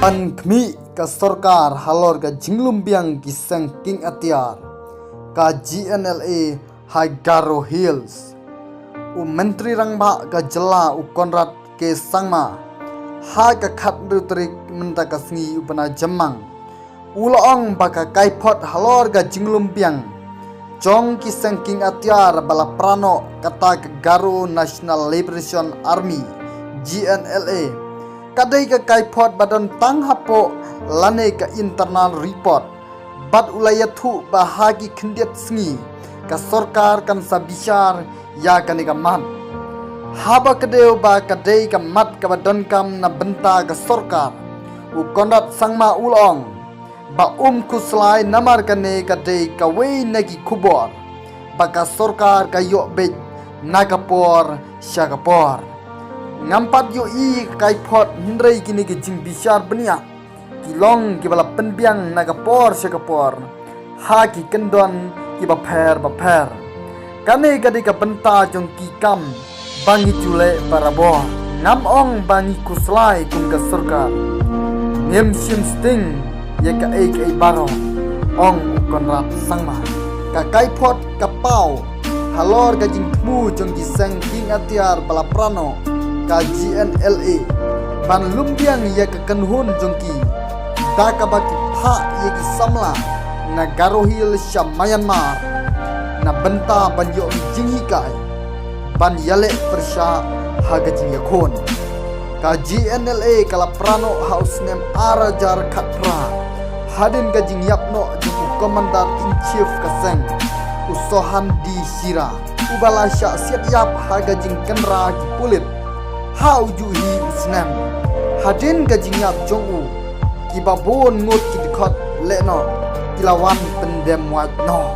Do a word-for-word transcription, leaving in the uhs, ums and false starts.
Pynkhmih ka sorkar halor ka jinglum biang ki seng king atiar ka G N L A ha Garo Hills. U Myntri Rangbah ka jylla u Conrad K Sangma ha ka khathynriew tarik mynta ka sngi u bnai Jymmang u la ong ba ka kaiphod halor ka jinglum biang jong ki seng king atiar ba la pra noh kata ka Garo National Liberation Army, G N L A, ka dei ka kaiphod ba don tang hapoh lane ka internal report. Bad u la ïathuh ba ha ki khyndiat sngi ka sorkar kan sa bishar ïa kane ka mat. Haba kdew ba ka dei ka mat kaba donkam na bynta ka sorkar, u Conrad Sangma u la ong ba um khuslai namar kane ka dei kawei na ki khubor ba ka sorkar ka ïoh beit na ka por sha ka por. Ngam pat ïohi ka kaiphod hynrei kine ki jingbishar bniah ki long kiba la pynbiang na ka por sha ka por ha ki kyndon kiba pher bapher. Kane ka dei ka bynta jong ki kam ba ngi ju leh barabor. Ngam ong ba ngi khuslai kum ka sorkar. Ngim shim sting ïa kaei kaei baroh, ong u Conrad Sangma. Ka kaiphod ka paw halor ka jingthmu jong ki seng king atiar ba la pra noh ka G N L A ban lum biang ïa ka kynhun jong ki da kaba ki phah ïa ki samla na Garo Hills sha Myanmar na bynta ban ïoh jinghikai ban ïaleh pyrshah ha ka jingïakhun. Ka G N L A ka la pra noh ha u snem ar hajar khatphra hadien ka jingïap noh jong u Commander in Chief ka seng, u Sohan D Shira, uba la shah siat ïap ha ka jingkynra ki pulit ha u juh hi u snem. Hadien ka jingïap jong u, kiba bun ngut ki dkhot lehnoh ki la wan pyndem wad noh.